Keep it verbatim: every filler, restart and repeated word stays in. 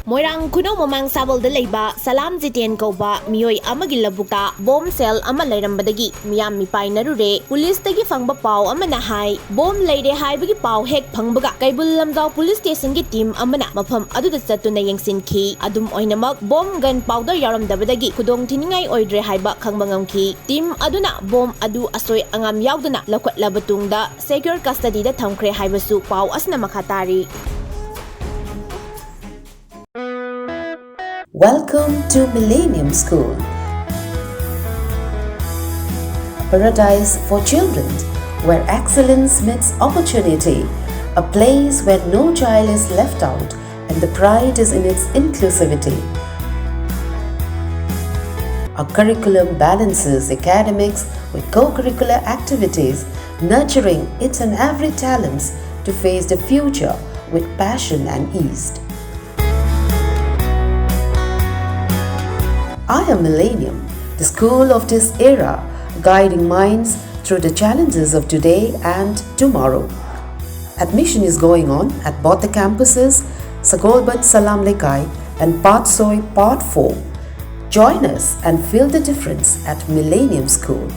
ꯃꯣꯏꯔꯥꯡ ꯈꯨꯅꯧ ꯃꯃꯥꯡ ꯁꯥꯕꯜꯗ ꯂꯩꯕ ꯁꯂꯥꯝ ꯖꯤꯇꯦꯟ ꯀꯧꯕ ꯃꯤꯑꯣꯏ ꯑꯃꯒꯤ ꯂꯧꯕꯨꯛꯇ ꯕꯣꯝ ꯁꯦꯜ ꯑꯃ ꯂꯩꯔꯝꯕꯗꯒꯤ ꯃꯤꯌꯥꯝ ꯃꯤꯄꯥꯏꯅꯔꯨꯔꯦ꯫ ꯄꯨꯂꯤꯁꯇꯒꯤ ꯐꯪꯕ ꯄꯥꯎ ꯑꯃꯅ ꯍꯥꯏ, ꯕꯣꯝ ꯂꯩꯔꯦ ꯍꯥꯏꯕꯒꯤ ꯄꯥꯎ ꯍꯦꯛ ꯐꯪꯕꯒ ꯀꯩꯕꯨꯜ ꯂꯝꯖꯥꯎ ꯄꯨꯂꯤꯁ ꯁ꯭ꯇꯦꯁꯟꯒꯤ ꯇꯤꯝ ꯑꯃꯅ ꯃꯐꯝ ꯑꯗꯨꯗ ꯆꯠꯇꯨꯅ ꯌꯦꯡꯁꯤꯟꯈꯤ꯫ ꯑꯗꯨꯝ ꯑꯣꯏꯅꯃꯛ, ꯕꯣꯝ ꯒꯟ ꯄꯥꯎꯗꯔ ꯌꯥꯎꯔꯝꯗꯕꯗꯒꯤ ꯈꯨꯗꯣꯡ ꯊꯤꯅꯤꯡꯉꯥꯏ ꯑꯣꯏꯗ꯭ꯔꯦ ꯍꯥꯏꯕ ꯈꯪꯕ ꯉꯝꯈꯤ꯫ ꯇꯤꯝ ꯑꯗꯨꯅ ꯕꯣꯝ ꯑꯗꯨ ꯑꯁꯣꯏ ꯑꯉꯥꯝ ꯌꯥꯎꯗꯅ ꯂꯧꯈꯠꯂꯕ ꯇꯨꯡꯗ ꯁꯦꯀ꯭ꯌꯨꯔ ꯀꯁꯇꯗꯤꯗ ꯊꯝꯈ꯭ꯔꯦ ꯍꯥꯏꯕꯁꯨ ꯄꯥꯎ ꯑꯁꯤꯅ ꯃꯈꯥ ꯇꯥꯔꯤ꯫ Welcome to Millennium School, a paradise for children where excellence meets opportunity, a place where no child is left out and the pride is in its inclusivity. Our curriculum balances academics with co-curricular activities, nurturing each and every talents to face the future with passion and ease. I am Millennium, the school of this era, guiding minds through the challenges of today and tomorrow. Admission is going on at both the campuses, Sagolband Salam Lekai and Patsoi Part four. Join us and feel the difference at Millennium School.